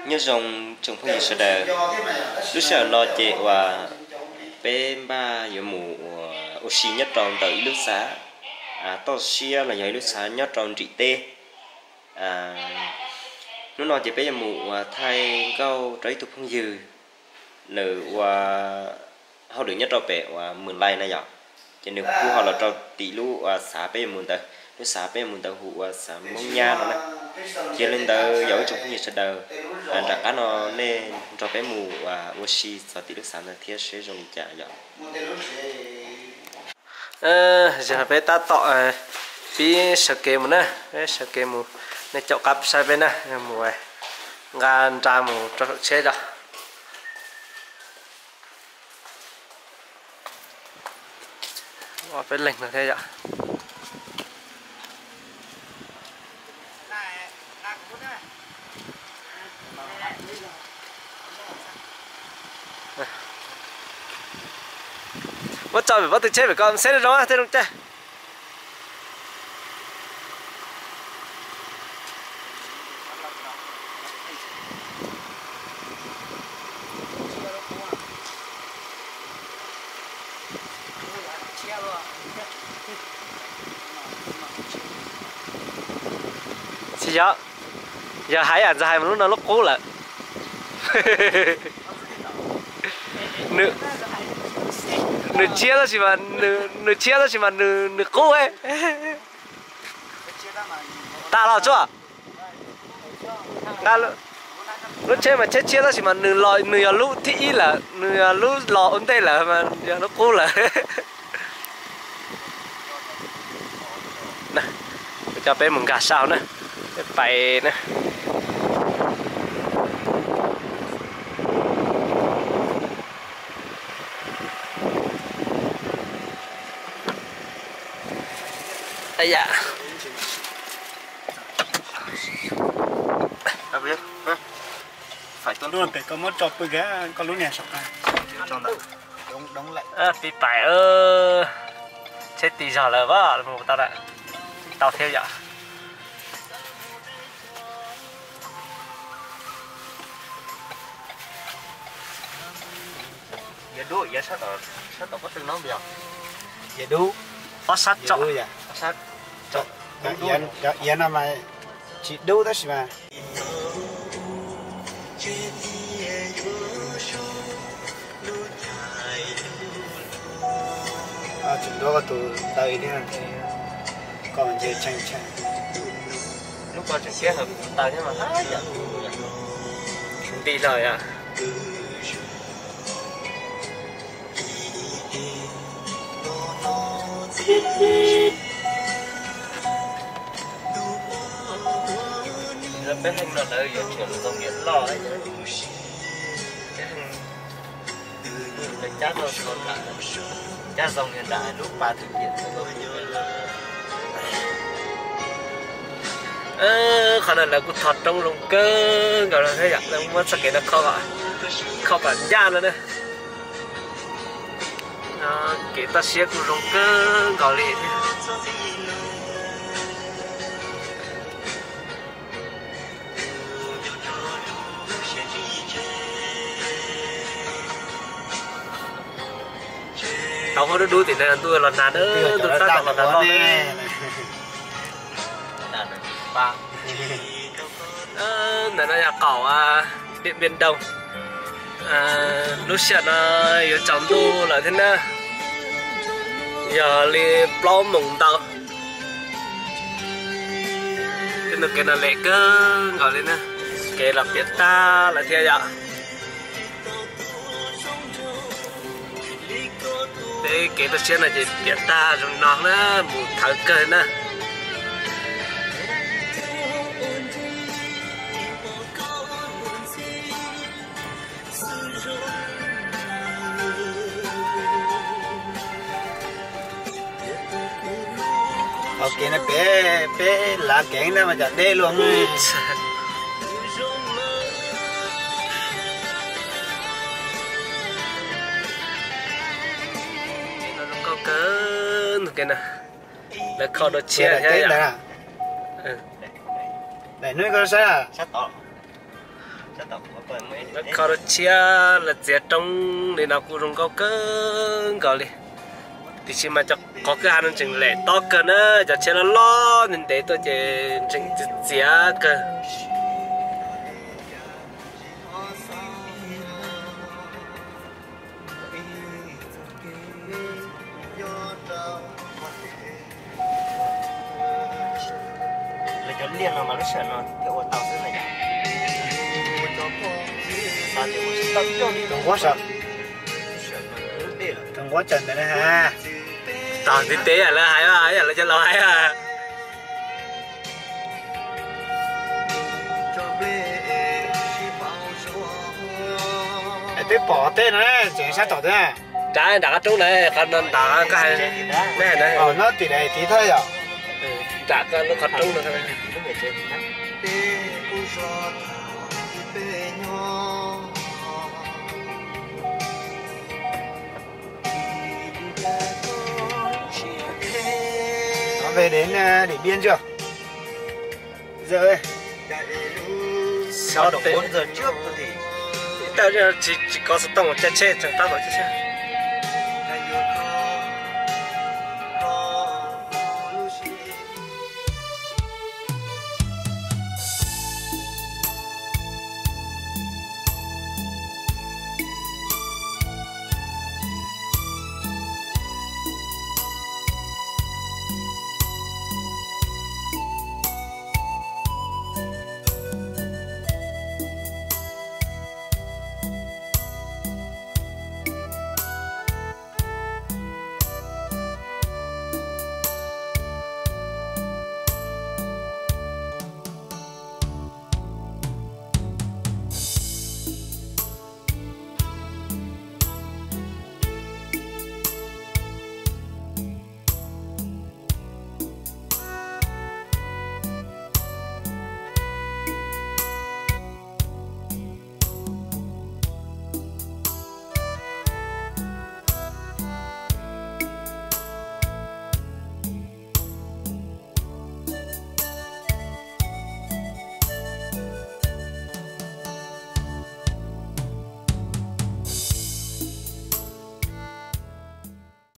Nyob zoo tsoom phooj ywg sawv daws, lub sij hawm no ces uas peb npaj yuav mus ua, ua si nyob rau ntawm ib lub xav toj siab los yog ib lub xav nyob rau nrim teb. Hnub no ces peb yuav mus ua thaij nkauj rau ib tug phooj ywg, nws ua hauj lwm nyob rau pem uas Mws Lais na yom. Ces nws kuj ho los rau tim lub uas xav peb yuav mus ntawd, lub xav peb yuav mus ntawd hu ua xav Moob Nyab no na. Yog li ntawd yog ib tsoom phooj ywg sawv daws, nram qab no nej nrog peb mus ua si txog tim lub xav ntawd thiab seb zoo li cas yom. Zaum no peb tab tom pib sawv kev mus na, peb sawv kev mus, nej caum qab saib peb na, mus nqa nra mus rau saum tsheb os. Peb leeg no thiab yom. Muab tso pem pob tw tsheb pem ko xeb zoo tej zoo cas. Tsis yog, yog hais yam ntxawg hais mas lub no lub qub lawm. Nws tshiab tab sis mas, nws tshiab tab sis mas nws qub. Tas los tsuaj. Nqa lub tsheb mas tsheb tshiab tab sis mas nws los nws yog lub thib ib lawm, nws yog lub los ua ntej lawm mas yog lub qub lawm. Coj peb mus nkag saum na, peb pais na. Pem koj muab tso pw kiag koj lub niag saum. Pib pais, tsheb ti zog lawm, mus tau lawm, tsis tau thiab yom. Dub, sab tom pob tw no, dub, pob sab tso, iav no mas tsis dub tab sis mas. Tseem nrog koj tus taw thiab, koj nce tshee tshee. Lub ko tseem siab hawm kuv taw thiab mas haj yam, nti los yom. Peb heej no lawv yuav tsum zoo niam loj, peb heej lawv cab tau nram, cab zoo nram lub pas twg pem. Qhov no lawv kuj thov roob zoo kawg nkaus thiab yom, lawv muab txoj kev no kho kom ncaj no na. Kev toj siab kuj zoo kawg nkaus li thiab. Tau huab dub dub tim no ntuj los nag, ntuj tab tom los nag loj. Ntawm no yog qaum Điện Biên Đông. Lub sij hawm no yuav tsaus ntuj lawm thiab na, yog li plaub moos ntau. Tej ntu kev no lem kawg nkaus li na, kev los piam tag lawm thiab yom. Peb kev toj siab no ces piam tag zoo no na, mus thawv kawg na. Ua ke no peb, peb lav kev na mas cas deb luaj. Nkauj kawg, lawv kho dua tshiab thiab. Daim hnub koj saib, sab Kho rau tshiab los txiav roob li no kuj zoo nkauj kawg nkaus li. Tiam sis mas cov qhov kwj ha no tseem lem tob kawg na, cov tshiab loj loj ntev ntev tuaj ces tseem txiav txiav kawg. Lawv cov liaj no mas lub sij hawm no thiaj ua tau xwb na yom. Tus nquab tseem ntawd na ha. Tog ntiv teb yam lawv hais, yam lawv cov laus hais. Es twb pom tej no, tseem sab tom twg? Nram nram qhov roob na, qhov no nram koj hais, neb hais na. No tim daim tiv thawj yom. Nram koj lub qhov roob no. Nói về đến ờ, Điện Biên chưa? Giờ đây, sau được bốn giờ trước tôi thì tsis, tsis có xov tooj, caij tsheb tseem tab tom caij tsheb.